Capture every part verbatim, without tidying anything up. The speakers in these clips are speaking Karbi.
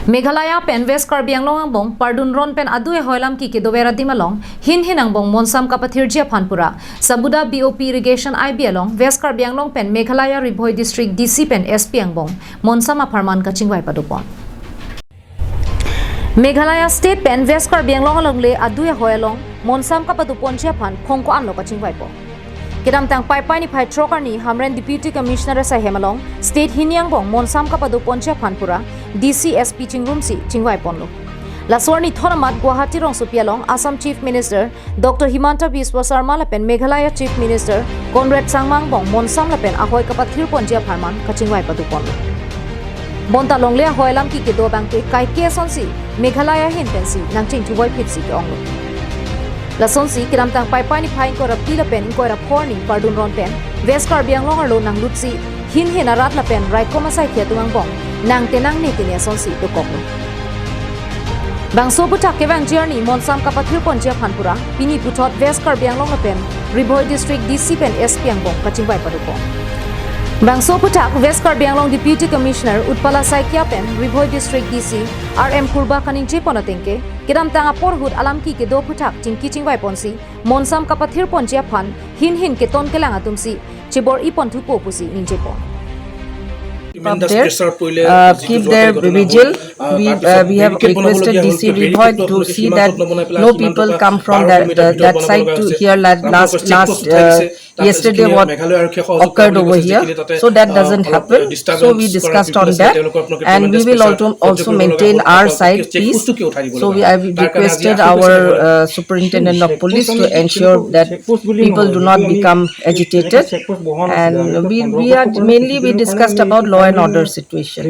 Meghalaya pen West Karbi Anglong angbong pardun ron pen adu ehoi alam ki kedover adim along hin hin angbong monsam kapathirji aphan pura Sabuda B O P irrigation I B along West Karbi Anglong pen Meghalaya Ri Bhoi District D C pen S P angbong monsam apharman kachingvai padopon. Meghalaya State pen West Karbi Anglong alongle adu ehoi along monsam kapadoponji aphan phongko anlo kachingvaipo. Kedamtang Paipai niphai throk arni Hamren Deputy Commissioner asaihem along State hini angbong monsam kapadoponji aphan pura D C S P chingrumsi chingvaiponlo. Laso arni thon amat Guwahati rongsopi along Assam Chief Minister Doctor Himanta Biswa Sarma lapen Meghalaya Chief Minister Conrad Sangma angbong monsam lapen ahoi kapathirponji apharman kachingvai padoponlo. Bonta longle ahoi alam ki kedo abangke kaike asonsi Meghalaya ahin pensi nangchingthuvoiphitsi ke-onglo. Lasonsi kedamtang Paipai niphai ingkoi ra phli lapen ingkoi ra pho arni pardun ron pen West Karbi Anglong arlo nanglutsi hin hin arat lapen raikom asaikhi atum angbong nangte nangne tene asonsi dokoklo. Bangso aphuthak kevangji arni monsam kapathirponji aphan pura pini puthot West Karbi Anglong lapen Ri Bhoi District D C pen S P angbong kachingvai padopon. Bangso aphuthak West Karbi Anglong Deputy Commissioner Utpala Saikia pen Ri Bhoi District D C R M Purba kaningjepon atengke kedamtang apor ahut alam ki kedo aphuthak chingki chingvaiponsi monsam kapathirponji aphan hin hin keton kelang atumsi chibor-iponthupo pusi ningjepon. Up there, uh, keep their vigil. We, uh, we have requested D C Ri Bhoi to see that no people come from that, uh, that side to here la-, last, last, uh, yesterday what occurred over here. So that doesn't happen. So we discussed on that, and we will also, also maintain our side peace. So we, I requested our, uh, superintendent of police to ensure that people do not become agitated. And we, we are mainly, we discussed about law and order situation.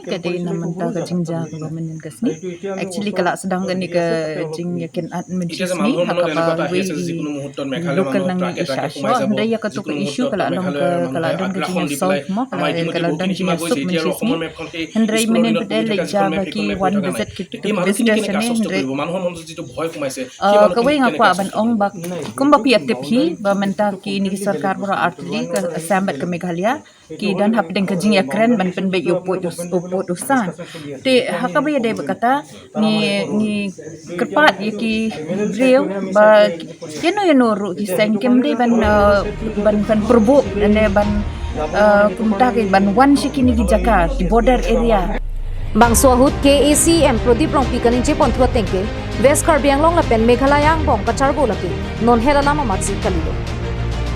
Kadi na menta kachingja ka government kasni. Actually kala sedang kani kajingyakin at menjisni hakapa we local nang ni isha asho. Handa ya katuk issue kala along ka kala dan kajingya solve mo kala kala dan kajingya sub menjisni. Handa menen pedel le ja baki one visit kit visitor sene handa. Uh, kawai ngakwa ban ong bak kumba pi atip hi ba menta ki ni sorkar pura artli ka Assam bad ka Meghalaya ki dan hapdeng kajingya kren ban penbe yo pot us-, yo pot usan. Te hakaba ya dei ba kata ni, ni kerpat ya ki briew ba yano yano ru ki seng kemde ban, uh, ban, ban perbu dan ban, uh, kumta ke ban wan si kini ki jaka ki border area. Bangso ahut K A A C M Prodip Rongpi kaningjeponthu atengke West Karbi Anglong lapen Meghalaya angbong kacharbo lake non hel alam amatsi kalilo.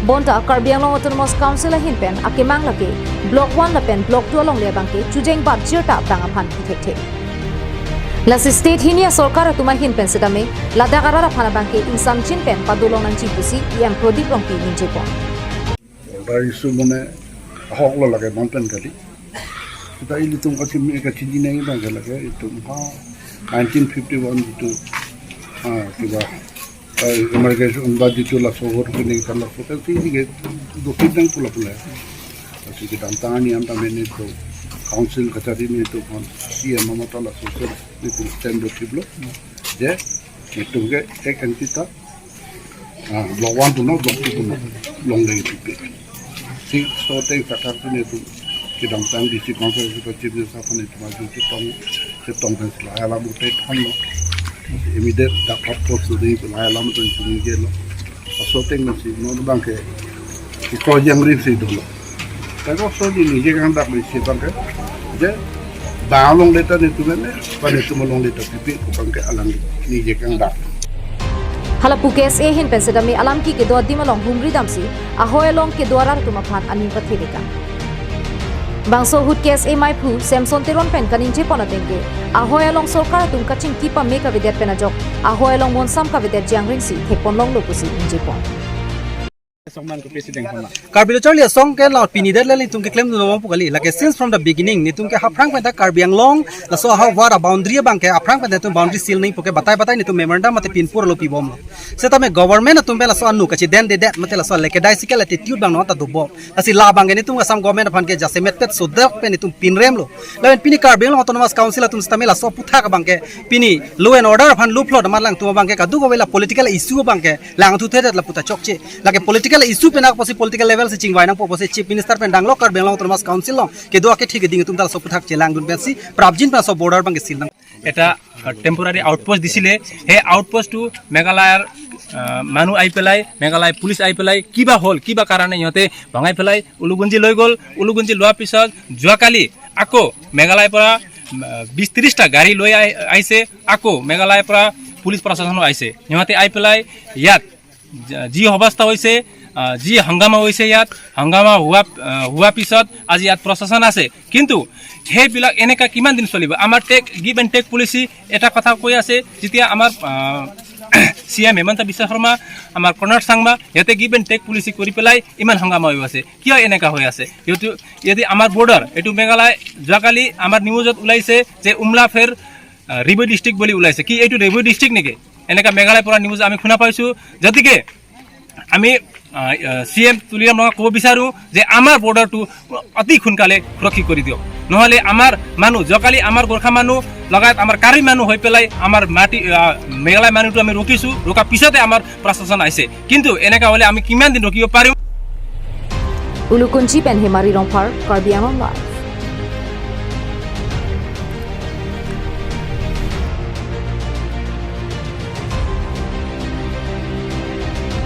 Bonta Karbi Anglong Autonomous Council ahin pen akemang lake Block one lapen Block two alongle abangke chujeng bat jirta abang aphan thekthe. Lasi state hini asorkar atum ahin pen setame ladak arat aphan abangke ingsamjin pen padolong nangji pusi E M Prodip Rongpi ningjepon. Border issue mane ahok lo lake bang pen kali. Kita ilitum kachim kachinji nang bang lake itum ha nineteen fifty-one jitu ha kiba eh, emergency unba jitu laso hor kuning kan laso kan si ini ke dukit nang pula pula. Kasi kita tangani anta mene to council kachari ne to kon si mama ta laso kan itu stand do tiblo. Je itu ke ek entita Ah, Block one to no, Block two to no, longle pipe. Si so te kathar tu ne tu kedamtang D C Council tu chief ne sa phane tu maju chetong chetong kan sila alam utai than no. Immediate dapat post tu di pun alam tu chungi je no. So te na si no bangke ko yang ri si do no. Tapi so di nije kangdak di si bangke je ba longle ta ne tu ne, ba ne tu longle ta pipe ko bangke alang nije kangdak. Halapu K S A ahin pen setame alam ki kedo adim along humri damsi ahoi along kedo arat atum aphan aning pathedekang. Bangso ahut K S A maiphu Samson Teron pen kaningjepon atengke ahoi along sorkar atum kachingki pame kavedet pen ajok ahoi along monsam kavedet jiang ringsi thekponlonglo pusi ningjepon. Karbi Lo Charli Asong ke la pini det le netum keklem dun mo pu kali. Lake since from the beginning netum ke haphrang pen ta Karbi Anglong laso ha wara boundary abangke haphrang pen netum boundary seal nangji pu ke batai batai netum memorandum mate pinpur lo pibomlo. Setame government atum pen laso anu kachidendedet mate laso lackadaisical attitude abang non ta dobom. Lasi labangke netum Assam government aphan ke jasemet pet sodak pen netum pinremlo. Lapen pini Karbi Anglong Autonomous Council atum setame laso aphuthak abangke pini law and order aphan luplo damar langtum abangke kadokave la political issue abangke langthuthedet lapu ta chokche. Lake political Issue pen apotsi political level si chingvai nangpo apotsi Chief Minister pen danglo Karbi Anglong Autonomous Council along kedo akethe keding atum ta laso aphuthak chelangdun pensi prapjin pen laso border abang ke seal nang. এটা temporary outpost দিছিলে। সেই আউটপোষ্টটো মেঘালয়ৰ আহ, মানুহ আহি পেলাই, মেঘালয় পুলিচ আহি পেলাই কিবা হ'ল, কিবা কাৰণে সিহঁতে ভঙাই পেলাই উলুগুঞ্জি লৈ গ'ল। উলুগুঞ্জি লোৱাৰ পিছত যোৱাকালি আকৌ মেঘালয়ৰ পৰা আহ, বিশ ত্ৰিশটা গাড়ী লৈ আহি- আহিছে। আকৌ মেঘালয়ৰ পৰা পুলিচ প্ৰশাসনো আহিছে। সিহঁতে আহি পেলাই ইয়াত য- যি অৱস্থা হৈছে, আহ, যি হাংগামা হৈছে ইয়াত, হাংগামা হোৱা আহ, হোৱা পিছত আজি ইয়াত প্ৰশাসন আছে। কিন্তু সেইবিলাক এনেকা কিমান দিন চলিব? আমাৰ take give and take policy এটা কথা কৈ আছে, যেতিয়া আমাৰ চি এম হিমন্ত বিশ্ব শৰ্মা, আমাৰ কনৰাড চাংমা, সিহঁতে গিভ এণ্ড টেক পলিচি কৰি পেলাই ইমান হাংগামা হৈ আছে। কিয় এনেকা হৈ আছে? সিহঁতে যদি আমাৰ বৰ্ডাৰ এইটো মেঘালয়, যোৱাকালি আমাৰ নিউজত ওলাইছে যে উমলাফেৰ ৰিভি ডিষ্ট্ৰিক্ট বুলি ওলাইছে। কি এইটো ৰিভি ডিষ্ট্ৰিক্ট নেকি? এনেকা মেঘালয়ৰ পৰা নিউজ আমি শুনা পাইছোঁ। গতিকে আমি চি এম তুলিৰাম ৰঙাক ক'ব বিচাৰোঁ যে আমাৰ বৰ্ডাৰটো অতি সোনকালে সুৰক্ষিত কৰি দিয়ক, নহ'লে আমাৰ মানুহ, যোৱাকালি আমাৰ গোৰ্খা মানুহ লগায়ত আমাৰ কাৰ্বি মানুহ হৈ পেলাই আমাৰ মাটি, আহ, মেঘালয় মানুহটো আমি ৰখিছোঁ। ৰখাৰ পিছতে আমাৰ প্ৰশাসন আহিছে। কিন্তু এনেকা হ'লে আমি কিমান দিন ৰখিব পাৰিম? Ulukunchi pen Hemari Rongphar, Karbi Anglong Live.